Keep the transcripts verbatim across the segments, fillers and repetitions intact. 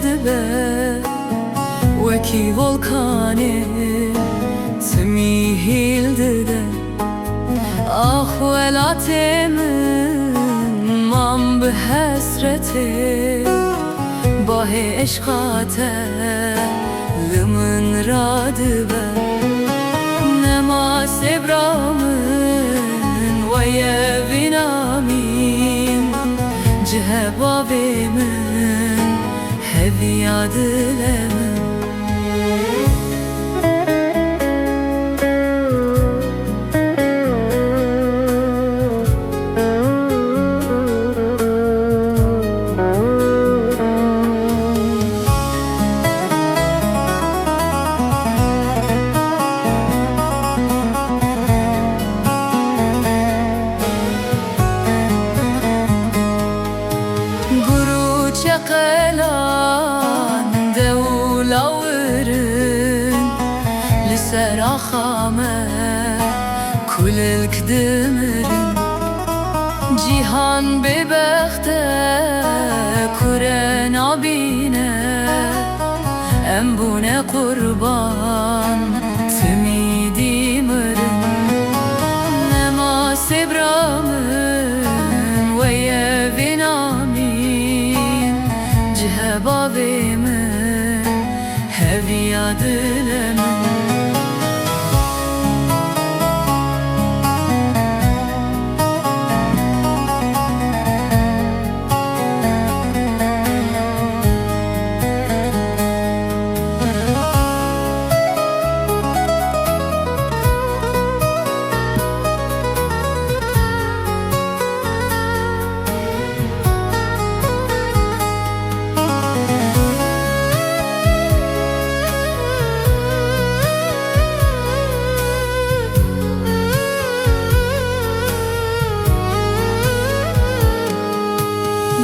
dibe, wekî volkanê timî hîl dide. Ax welatê min, mam bi hesretê, bahê eşqa te li min radibe. Nema sêbra min, weye vîna min, cihe bavê min, heviya dilê min. Gur û çeqelan, dew û lawir in, li ser axa me kulilk dimirin. Cîhan bêbext e, kure nabîne, em bûne qurban, timî dî mirin. Nema sêbra min, weye vîna min, cihe bavê min, heviya dilê min.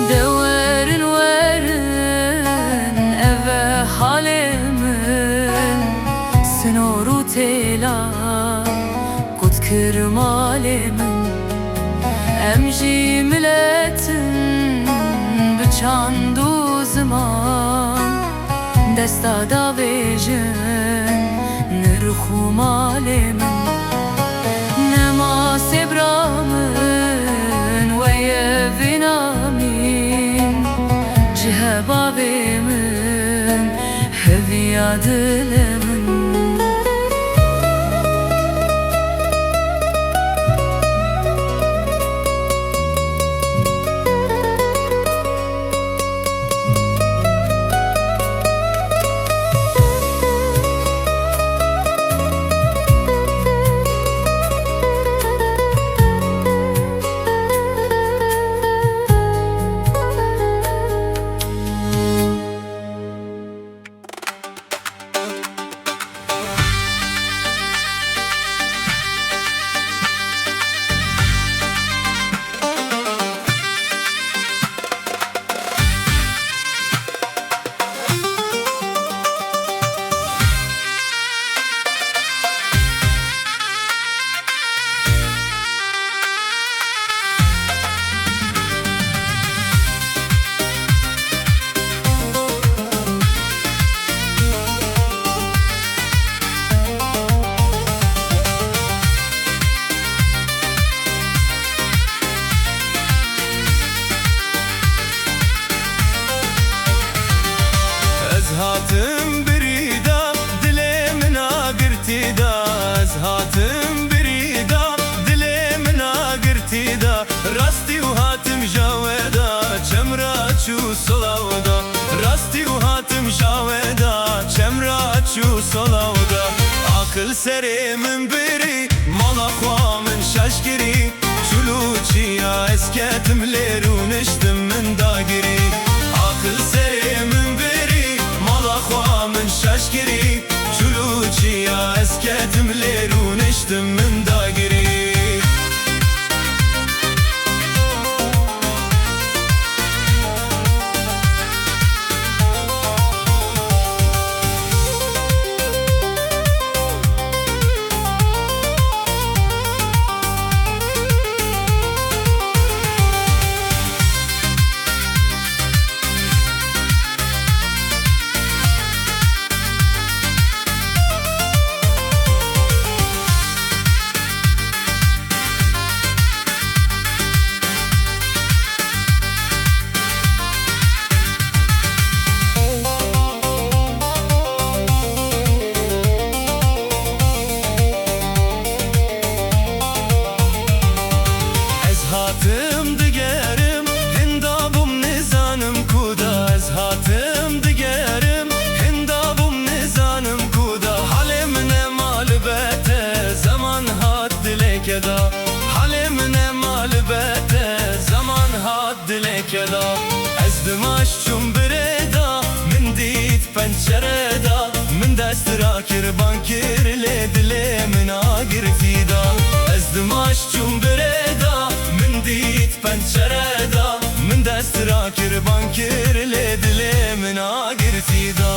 De werin, werin, ev e halê min, sinor û têla qut kir malê min. Em jî milet in bi çand û ziman, desta davêjin nirx û malê min. Nema sêbra min, weye vîna min, cihe bavê min, heviya dilê min. Ez hatim birî da, dilê min a girtî da. Ez hatim birî da, dilê min a girtî da. Rastî û hatim ja we da, çem ra çû sola we da. Rastî û hatim ja we da, çem ra çû sola we da. Aqil serê min birî, mala xwa min şaş kirî. Çûl û çiya ez ketim lê rûniştim min dagirî. Aqil serê min birî, mala xwa min şaş kirî. Çûl û çiya ez ketim lê rûniştim min dagirî. Çere da, min dest rakir, bang kir, lê dilê min a girtî da. Ez dimaş çûm birê da, min dît pençere da. Min dest rakir, bang kir, lê dilê min a girtî da.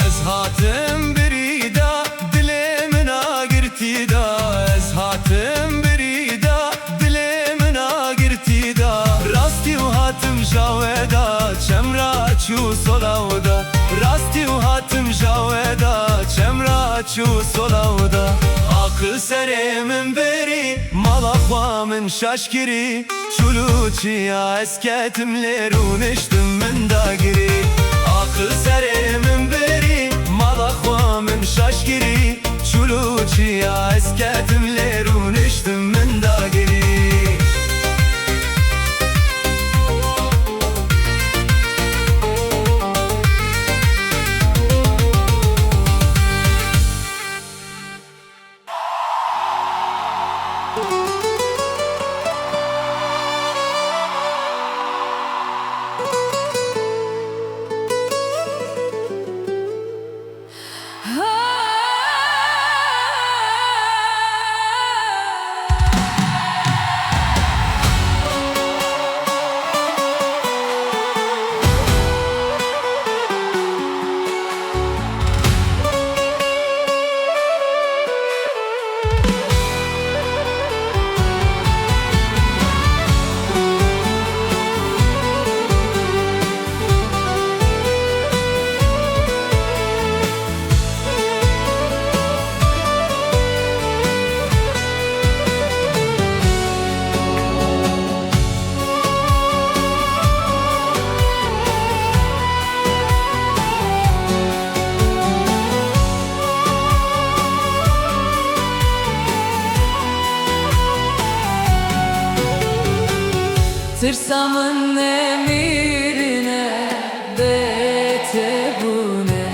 Ez hatim birî da, dilê min a girtî da. Ez hatim birî da, dilê min a girtî da. Rastî û hatim jawe da, çem ra çû sola wê da. Rastî û hatim jawe da, çem ra çû sola wê da. Aqil serê min birî, mala xwe min şaş kirî. Çûlûçiya ez ketim lê rûniştim min dagirî. Aqil serê min birî, mala xwe min şaş kirî. Çûlûçiya ez ketim lê rûniştim min dagirî. Tirsa min ne mirine, bê te bûne.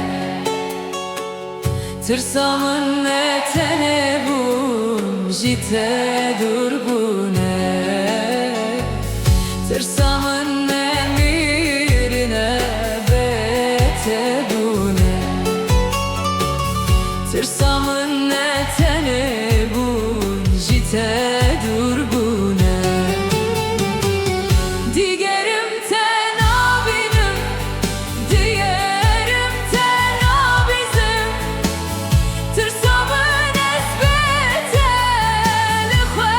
Tirsa min ne tenê bûn, ji te dûr bûne. Tirsa min ne mirine, bê te bûne. Tirsa min ne tenê bûn, ji te dûr bûne. Digerim te nabînim, digerim te nabîzim. Tirsa min ez bê te li xwe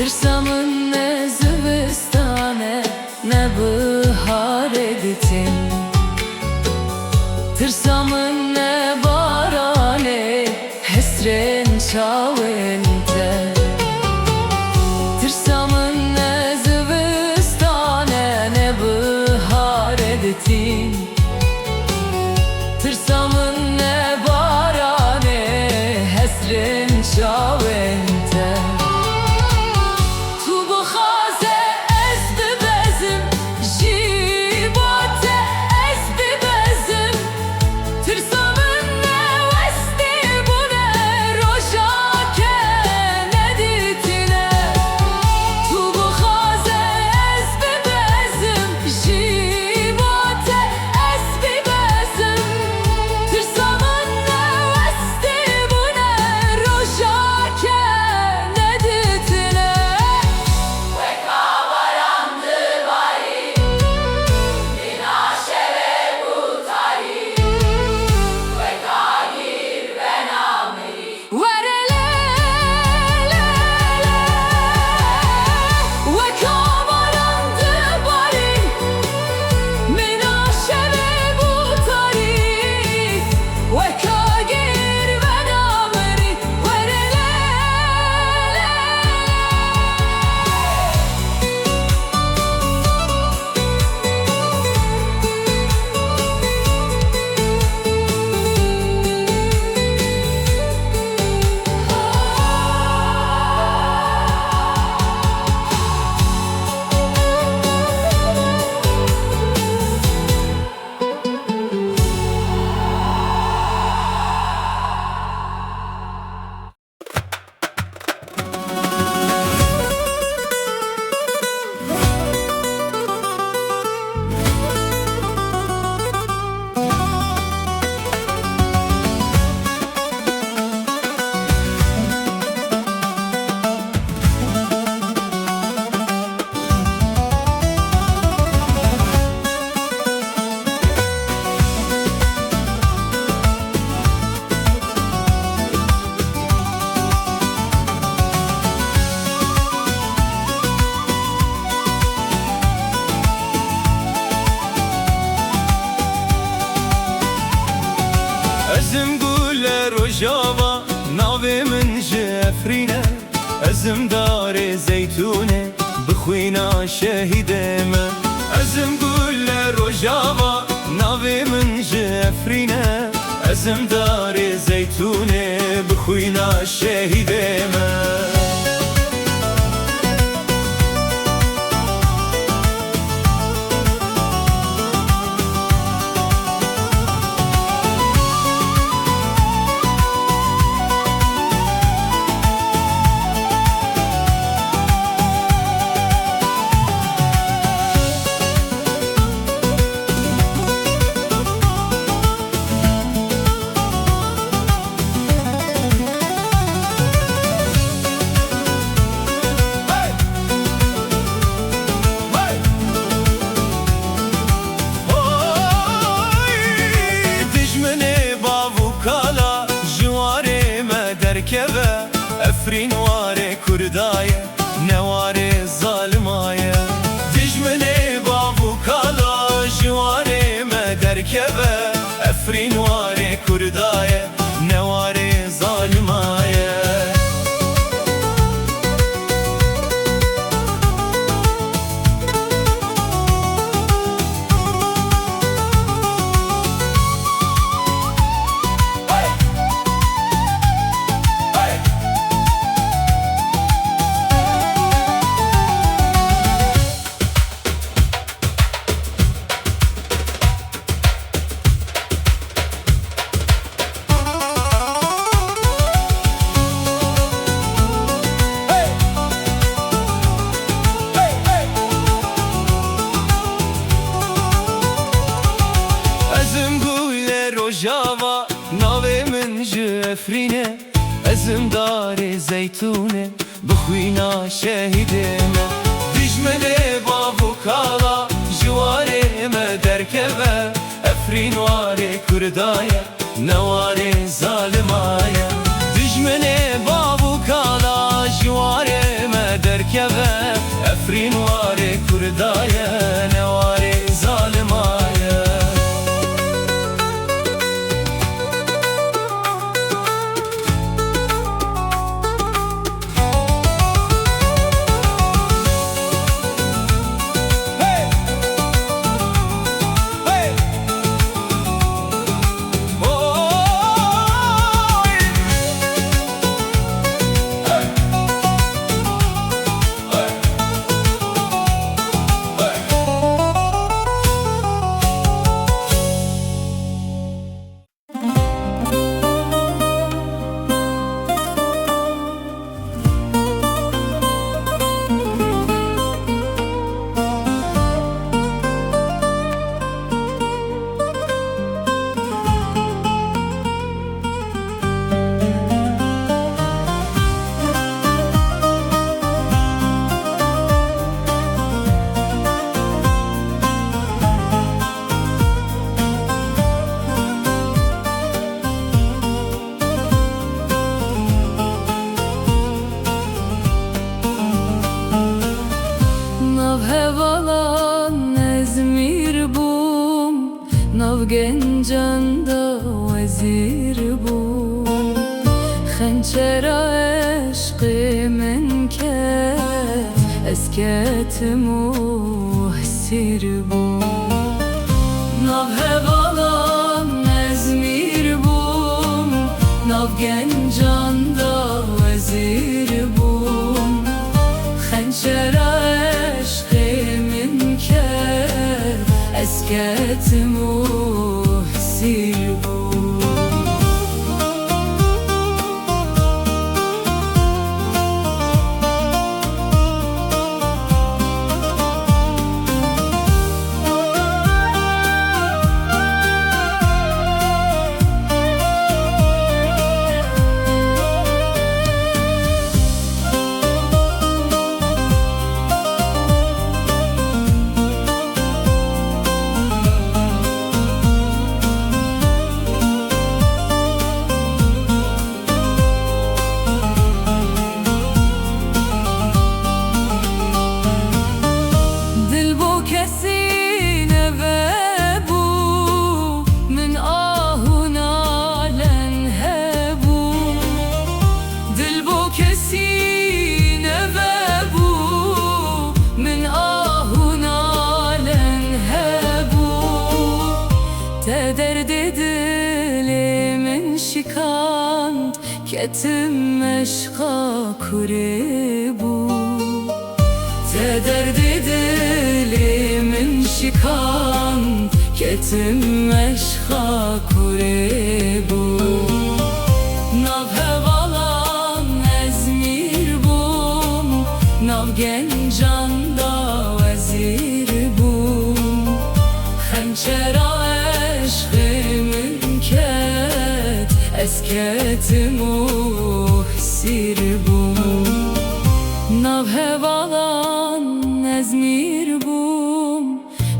Tirsa min ne zivistan e, ne biharê ditin. Tirsa min ne baranê, hesrên çawên te. Tirsa min ne zivistan e, ne biharê ditin. Tirsa min ne baranê, hesrên çawên te. Tu bixwaze ez bibezim, ji bo te ez bibezim. Tirsa min ne westê bûne, roja ke nedîtine. Tu bixwaze ez bibezim, ji bo te ez bibezim. Tirsa min ne westê bûne, roja ke nedîtine. Weka baran dibarî, mîna şevê bû tarî. Weka gîrvena mirî. Were lê, lê, lê, weka baran dibarî, mîna şevê bû tarî. Weka gîrvena mirî, were lê, lê, lê. Ez im gule Rojava, navê min ji Efrîn e. Ez im darê zeytûnê, bi xwîna şehîdê me. Ez im gule Rojava, navê min ji Efrîn e. Ez im darê zeytûnê, bi xwîna şehîdê me. Hey! Hey! Hoy! Dijminê bav û kala ji warê me derkeve, Efrîn warê Kurda ye, ne warê zalima ye. Dijminê bav û kala ji warê me derkeve, Efrîn warê Kurda ye, ne warê zalima ye. Ez im gule Rojava, navê min ji Efrîn e. Ez im darê zeytûnê, bi xwîna şehîdê me. Dijminê bav û kala ji warê me derkeve, Efrîn warê Kurda ye, ne warê zalima ye. Dijminê bav û kala ji warê me derkeve, Efrîn warê Kurda ye, ne warê zalima ye. Nav hevalan ez mîr bûm, nav gencan de wezîr bûm. Xençera eşqê min ket, ez ketim û hesîr bûm. Nav hevalan ez mîr bûm, nav gencan de wezîr bûm. Xençera eşqê min ket, ez ketim û hesîr bûm. Dil bo kesî nevebû, min ah û nalen hebû. Dil bo kesî nevebû, min ah û nalen hebû. Te derdê dilê min şikand, ketim meşqa kurê bû. Te derdê dilê min şikand, ketim meşqa kurê bû. Nav hevalan ez mîr bûm, nav gencan da wezîr bûm. Xençera eşqê min ket, ez ketim û hesîr bûm. Nav hevalan ez mîr bûm,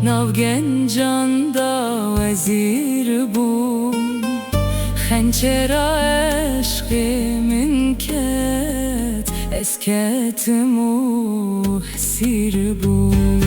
nav gencan da wezîr bûm. Xençera eşqê min ket, ez ketim û hesîr bûm.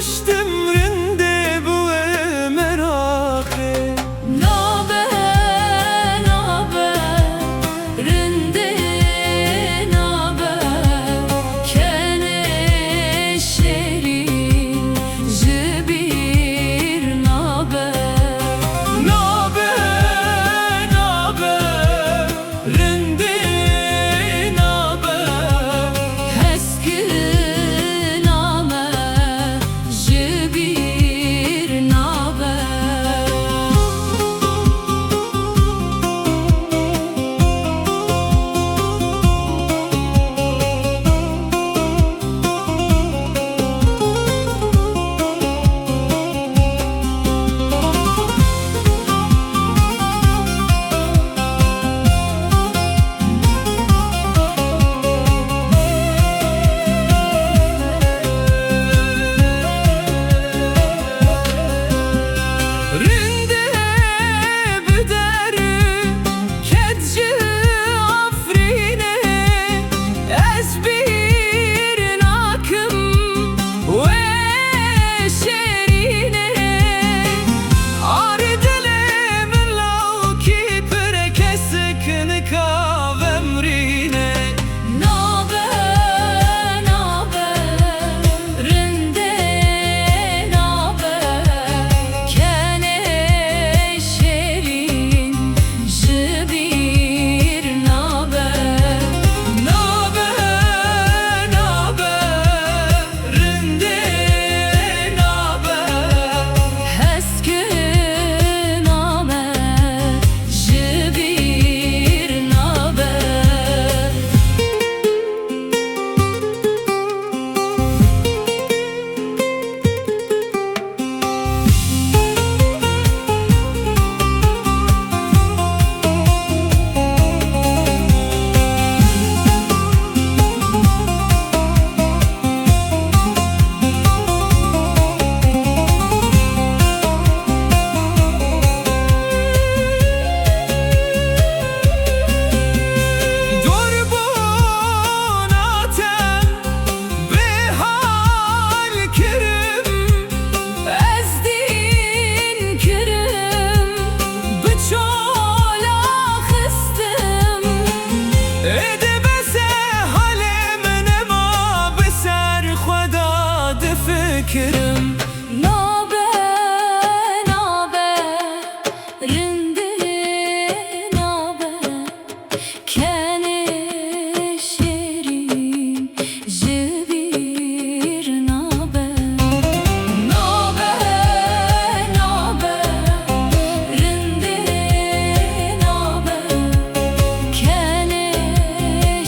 Ştim rindê bi wê meraqê. Nabe, nabe, rindê nabe, kenê şêrîn ji bîr nabe. Nabe, nabe, rindê nabe, heskina me ji bîr nabe. Rindê bi der ket ji Efrînê, ez bîr nakim wê şêrînê. Ar dilê min lawkî pir e, kesik nika vemrîne. Nabe, nabe, rindê nabe, kenê şêrîn ji bîr nabe. Nabe, nabe, rindê nabe, heskina me ji bîr nabe. Dor bona te bêhal kirim, ez dîn kirim, bi çola xistim. Êdî bes e, halê min nema, bi ser xwe da difikirim. Nabe, nabe, rindê nabe, kenê şêrîn ji bîr nabe. Nabe, nabe, rindê nabe, kenê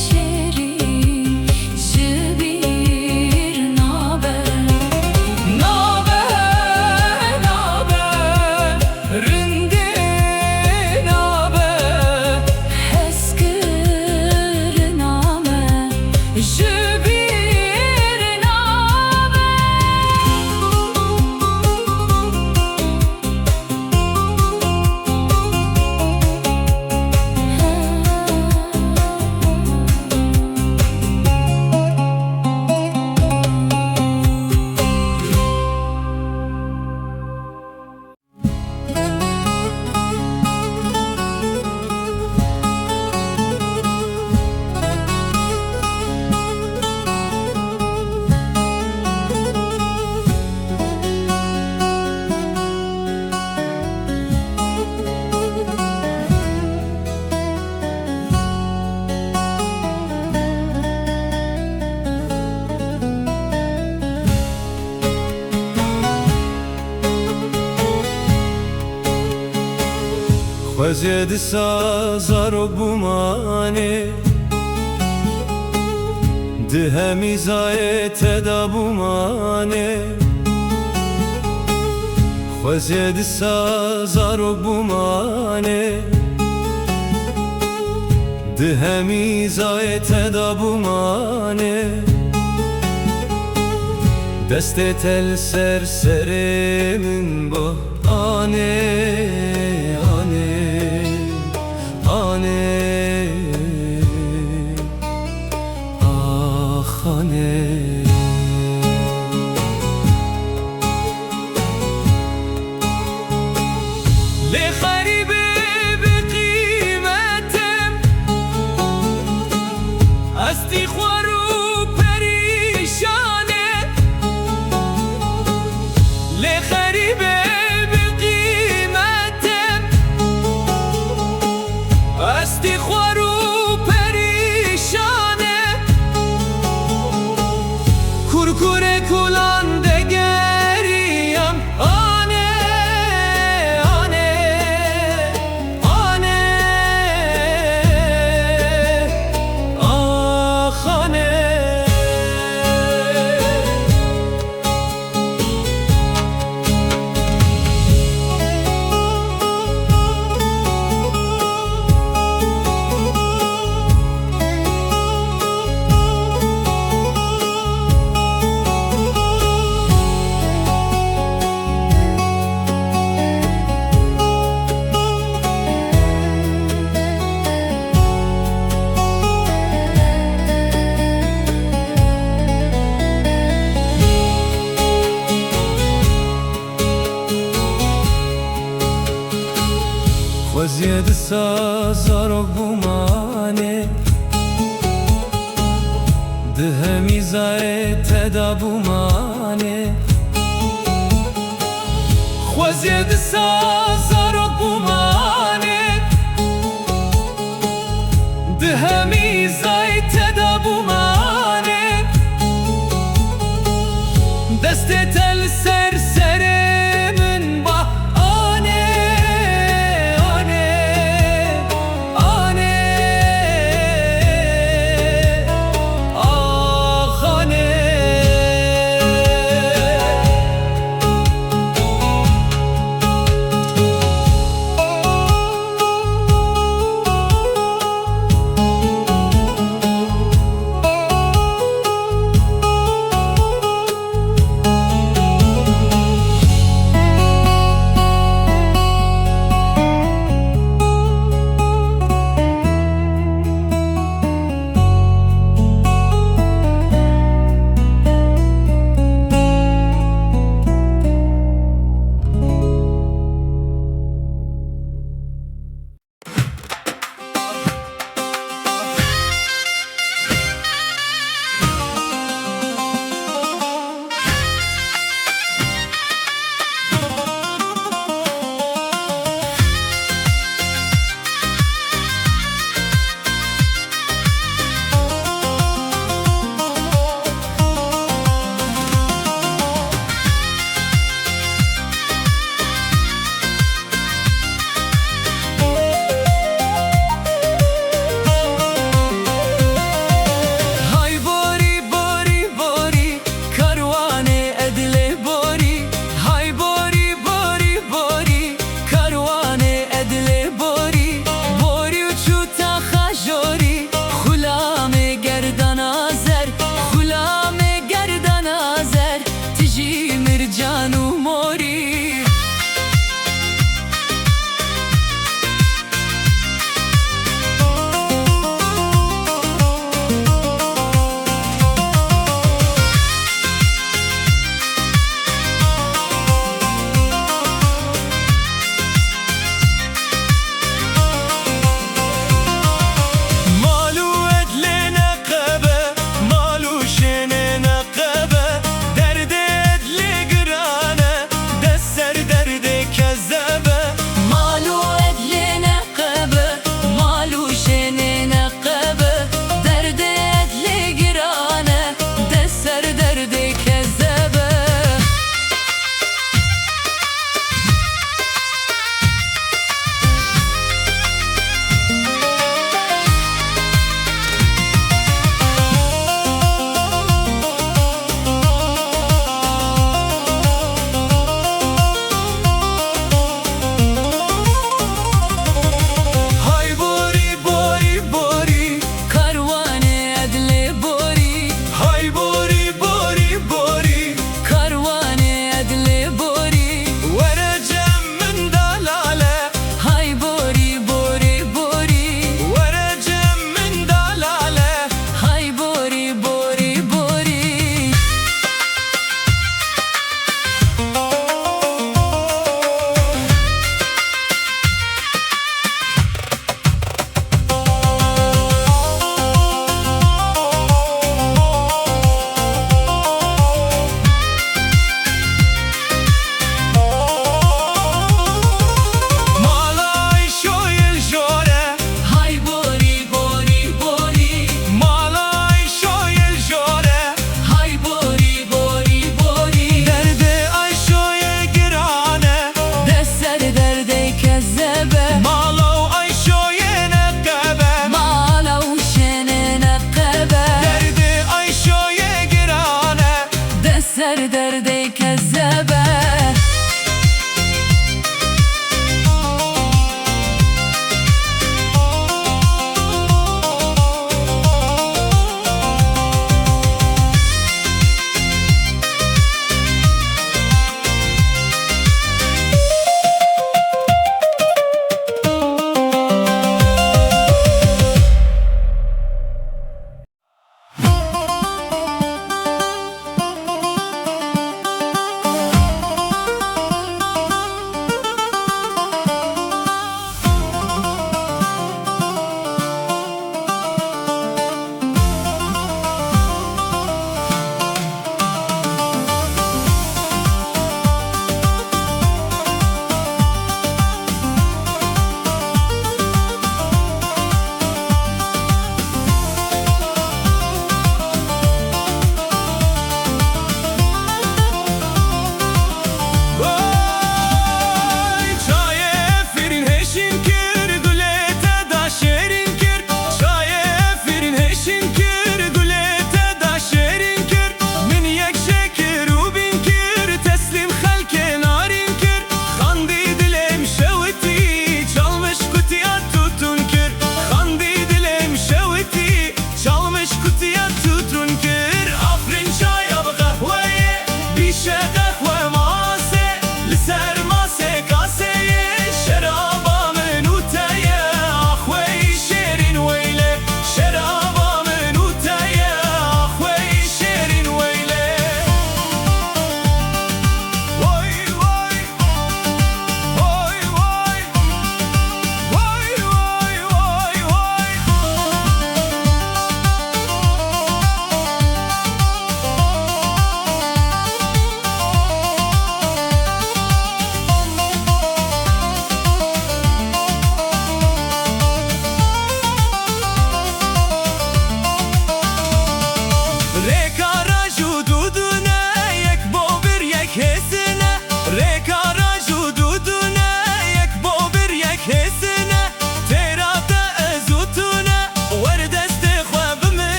şêrîn ji bîr nabe. Nabe, nabe, rindê nabe, hezkirina me ji bîr nabe. Xwezê disa zaro bûmanê, di hemî zayê te da bûmanê. Xwezê disa zaro bûmanê, di hemî zayê te da bûmanê. Destê te li ser serê min ba. Anê, anê, anê, ax anê. Kurê kulan de geriyam, ane, ane, ane, ax ane. Xweziyê disa zarok bûmanê, di hemî zayê teda bûmanê. Xweziyê disa zarok bûmanê, di hemî zayê teda bûmanê. Destê te li ser serê min ba, ane, ane, ane, ax ane.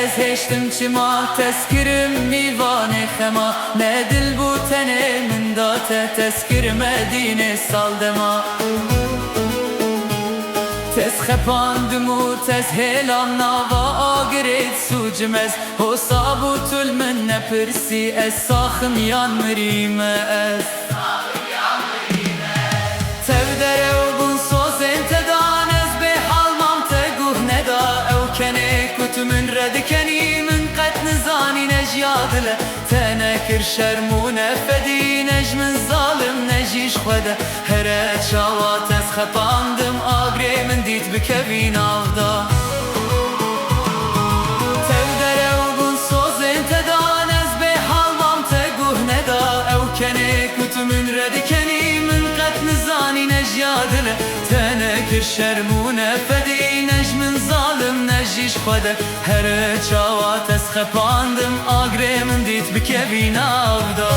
Ez hêştim çima, tez kirim mîvanê xema. Ne dil bû tenê min da te, tez kirim Edînê sal dema. Tez xepandim û tez hêlam nava agirê disûcim ez. Hosa bû tu li min nepirsî, ez saxim yan mirî me ez. Tev derew bûn sozên te dan, ez bê hal mam te guh neda. Ew kenê ku tu min re dikenî, min qet nizanî ne ji ya dil e. Te nekir şerm û ne fedî, ne ji min zalim, ne jî ji xwe de. Here çawa tez xepandim, agirê min dît bikevî nav da. Tev derew bûn sozên te dan, ez bê hal mam te guh neda. Ew kenê ku tu min re dikenî, min qet nizanî ne ji ya dil e. Te nekir şerm û ne fedî, ne ji min zalim, ne jî ji xwe de. Here çawa tez xepandim, agirê min dît bikevî nav da.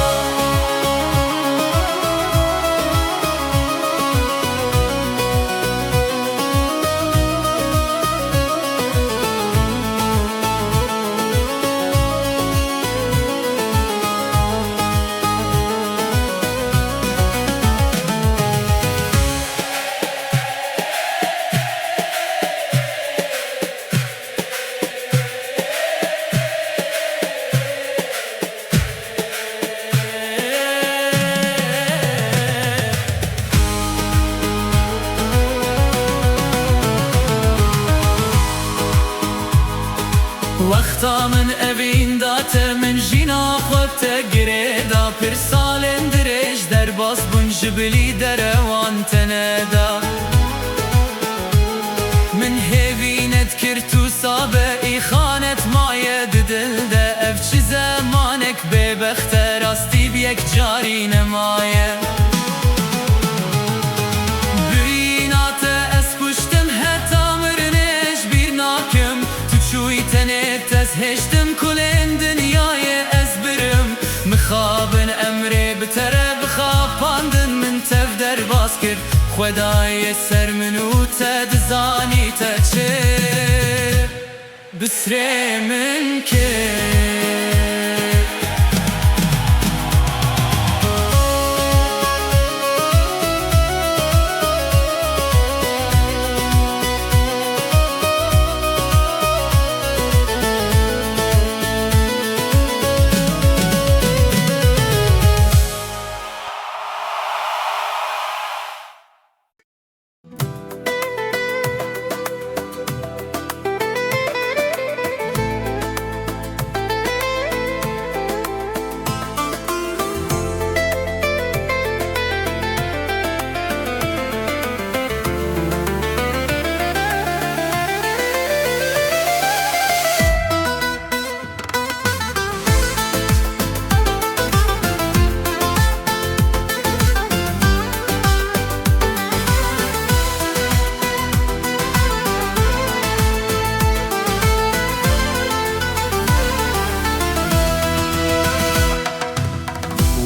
Wexta min evîn da te, min jîna xwe bi te girê da. Pir salên dirêj derbas bûn, ji bilî derewan te neda. Min hêvî nedikir tu sabe, îxanet maye di dil de. Ev çi zemanek bêbext e, rastî bi yek carî nemaye. Bûyîna te ez kuştim, heta mirinê ji bîr nakim. Tu çûyî tenê tez hêştim, kulên dinyayê ez birim. Mixabin emrê bi te re bixapandin, min tev derbas kir. Xwedayê ser min û te dizanî te çi bi sirê min kir.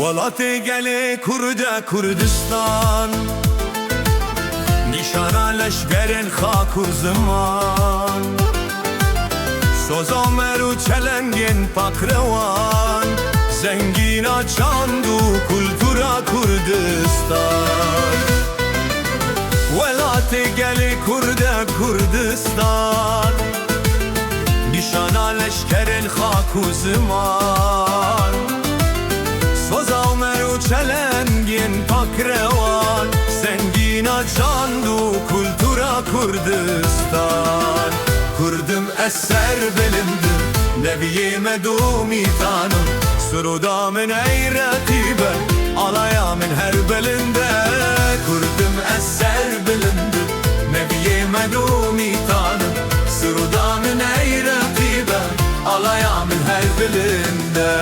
Welatê gelê Kurd e Kurdistan, nîşana leşkerên xak û ziman. Soza huner û çelengên pakrewan, zengîna çand û kultura Kurdistan. Welatê gelê Kurd e Kurdistan, nîşana leşkerên xak û ziman. Soza huner û çelengên pakrewan, zengîna çand û kultura Kurdistan. Kurdim ez serbilind im, neviyê me domîtan im. Siroda min ey reqîb e, alaya min her bilind e. Kurdim ez serbilind im, neviyê me domîtan im. Siroda min ey reqîb e, alaya min her bilind e.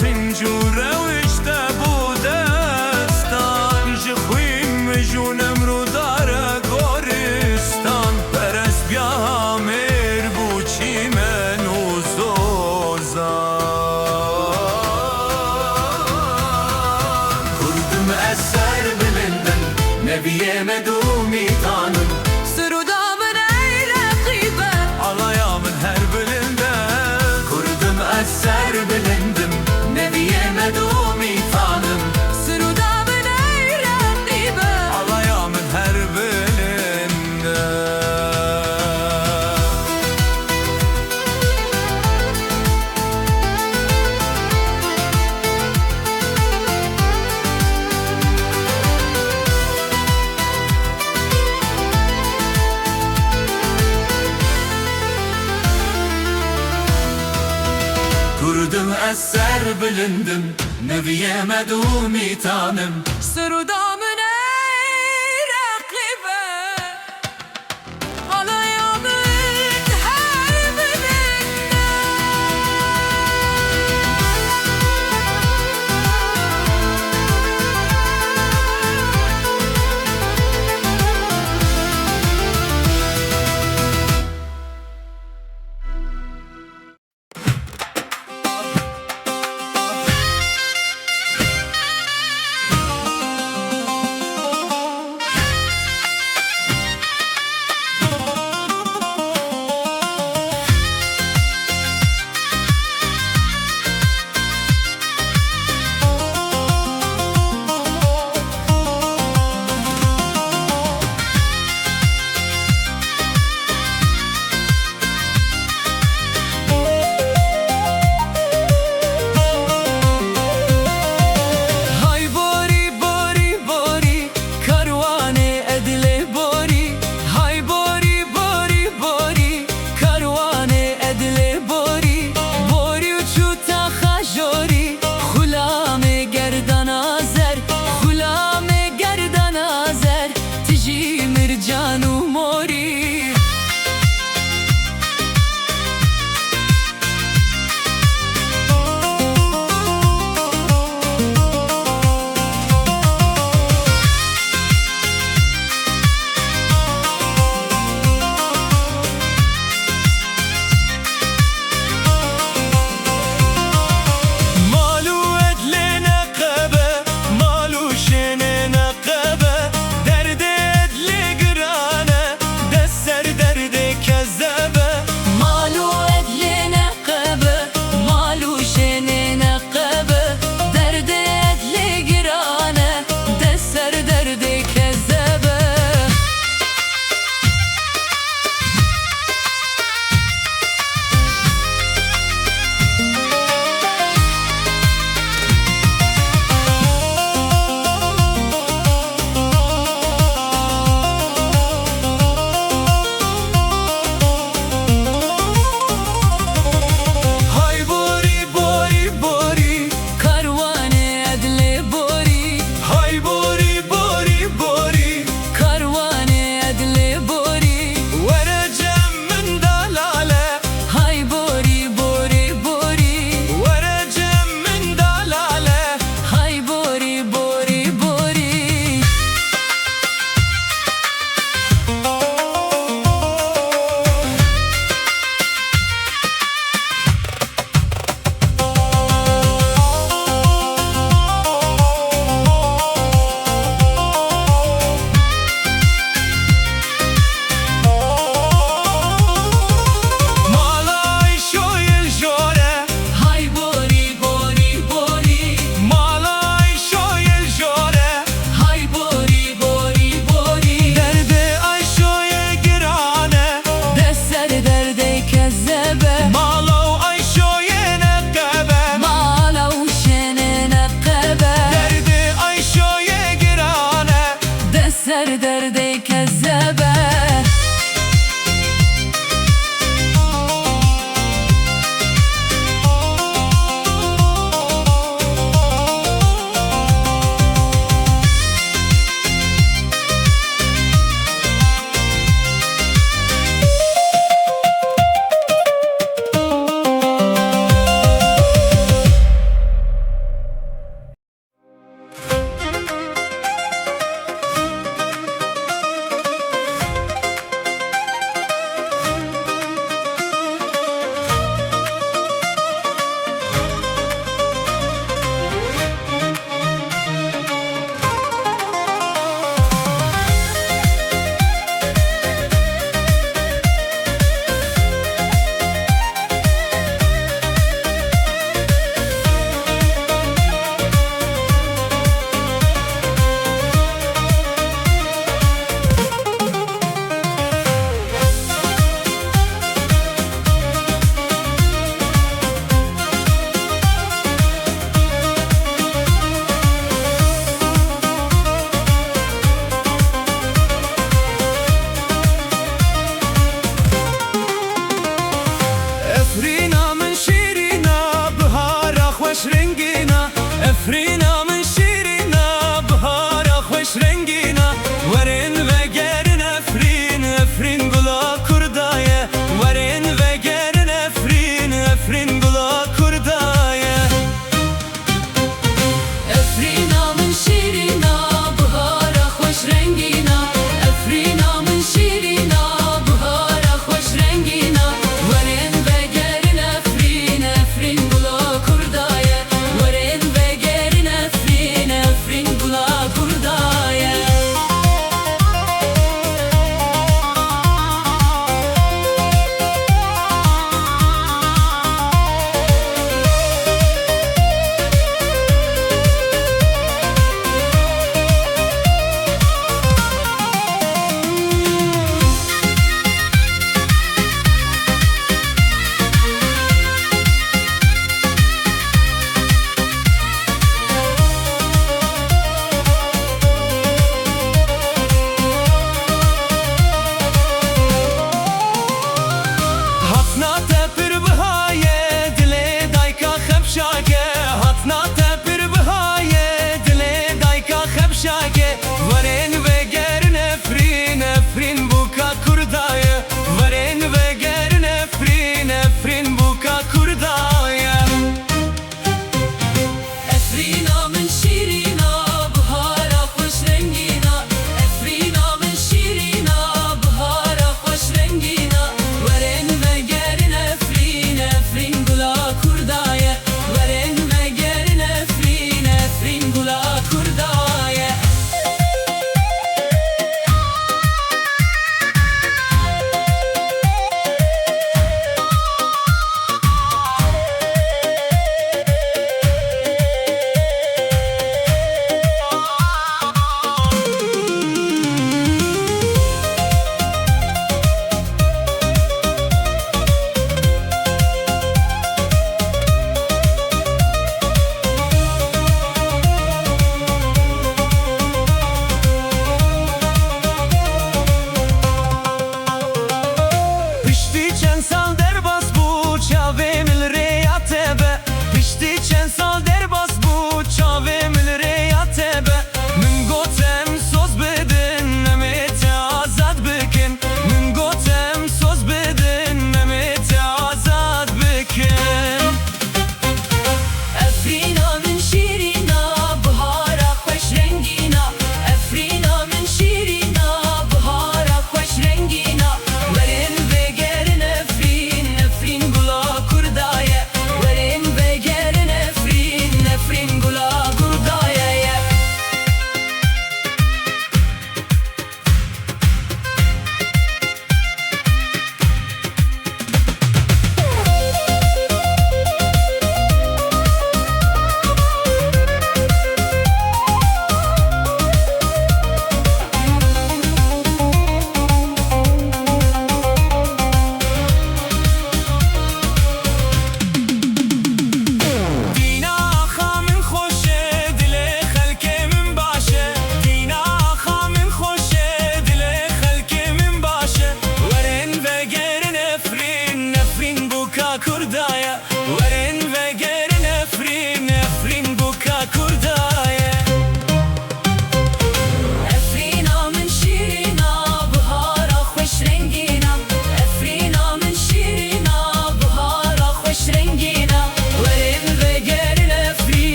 Zincû rewişte bo destan, ji xwîn mijûn emrû dare goristan. Perest biya mêr bû çîmen û zozan. Kurdim ez serbilind im, neviyê me dûmî tanim. Siroda min ey reqîbe. Alaya min her bilind e. Kurdim ez serbilind im, neviyê me dûmî tanim. Siroda min ey reqîbe. Alaya min her bilind e. Kurdim ez serbilind im, neviyê me dûmî tanim. Siroda min ey reqîbe. Alaya min her bilind e.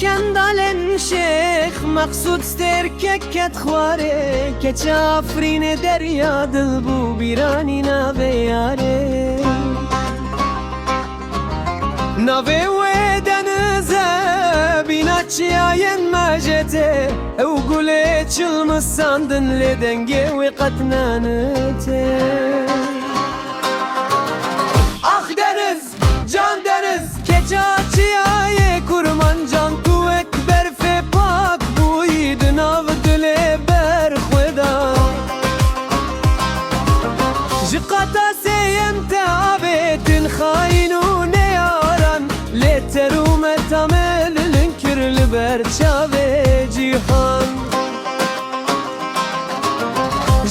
Kendalên Şêx Meqsûd stêrkek ket xwarê, keça Efrînê derya dil bû bîranî navê yarê. Navê wê deniz e, bîna çiyayên mejê tê, ew gulê çilmisandin lê dengê wê qet nanitê. Ax deniz, can deniz, keça çiyayê kurmancan, tu wek berfê pak bûyî di nav dilê berxwe de. Ji qata sêyem te avêtin xayîn û neyaran, lê terû me tamê lilin kir li ber çavê cîhan.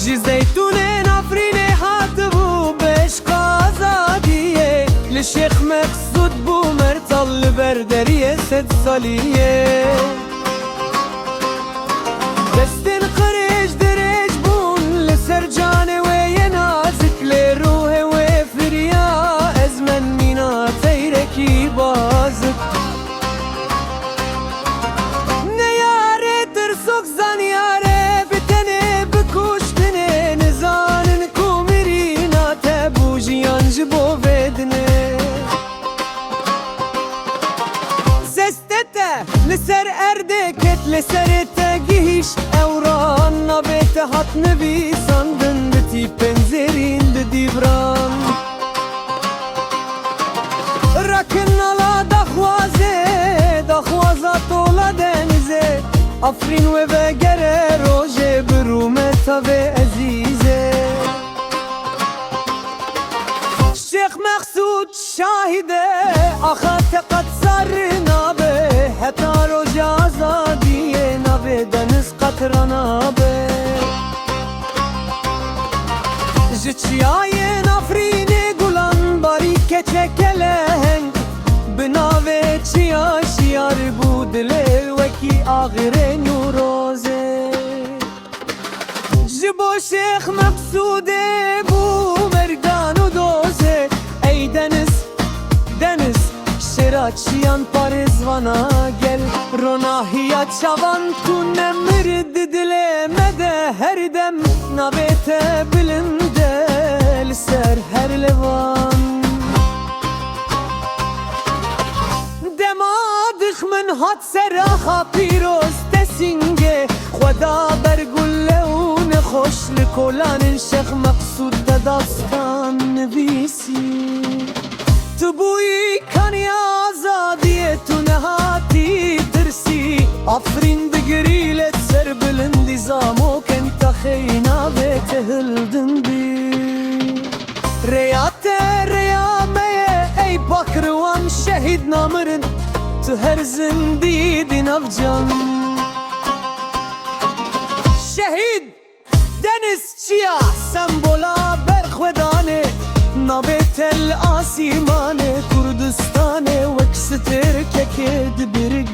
Ji zeytûnên Efrînê hatibû beşqa azadiyê, li Şêx Meqsûd bû mertal li ber deriyê sedsaliyê. Destên qirêj dirêj bûn li ser canê wê yê nazik, lê ruhê wê firiya ezmen mîna teyrekî bazik. Ne yarê tirsok zanyare bi tenê bikuştinê, nizanin ku mirîna te bû jiyan ji bo vê dinê. Sestê te li ser erdê ket, li serê te gihîşt ewran, navê te hat nivîsandin bi tîpên zêrîn di dîvran. Rakin nala daxwazê, daxwaza tola denizê, Efrîn wê vegere rojê bi rûmeta vê ezîzê. Şêx Meqsûd şahîd e, axa te qet sar nabe, heta roja azadiyê navê deniz qet ranabe. Ji çiyayên Efrînê gulan barî keçeke leheng, bi navê çiya şiyar bû dilê wekî axirê Newrozê. Ji bo Şêx Meqsûdê bû mergan û dozê. Ey deniz, deniz, şêra çiyan parêzvana gel. Ronahiya çavan tu nemir di dilê me de her dem. Navê te bilind e li ser her levan. Dema dixmin hat ser axa pîroz te sîngê xwe da ber gule û nexweş li kolanên Şêx Meqsûd te dastan nivîsî. Tu bûyî kaniya azadiyê, tu nehatî tirsî. Afrîn digirî lê ser bilindî zamokên te xeyna vê te hildin bî. Rêya te rêya me ye, ey pakirwan şehîd namirin, tu her zindî di nav can. Şehîd Deniz Çiya, sembola berxwedanê, navê te li asîmanê Kurdistanê wek stêrkekê di birg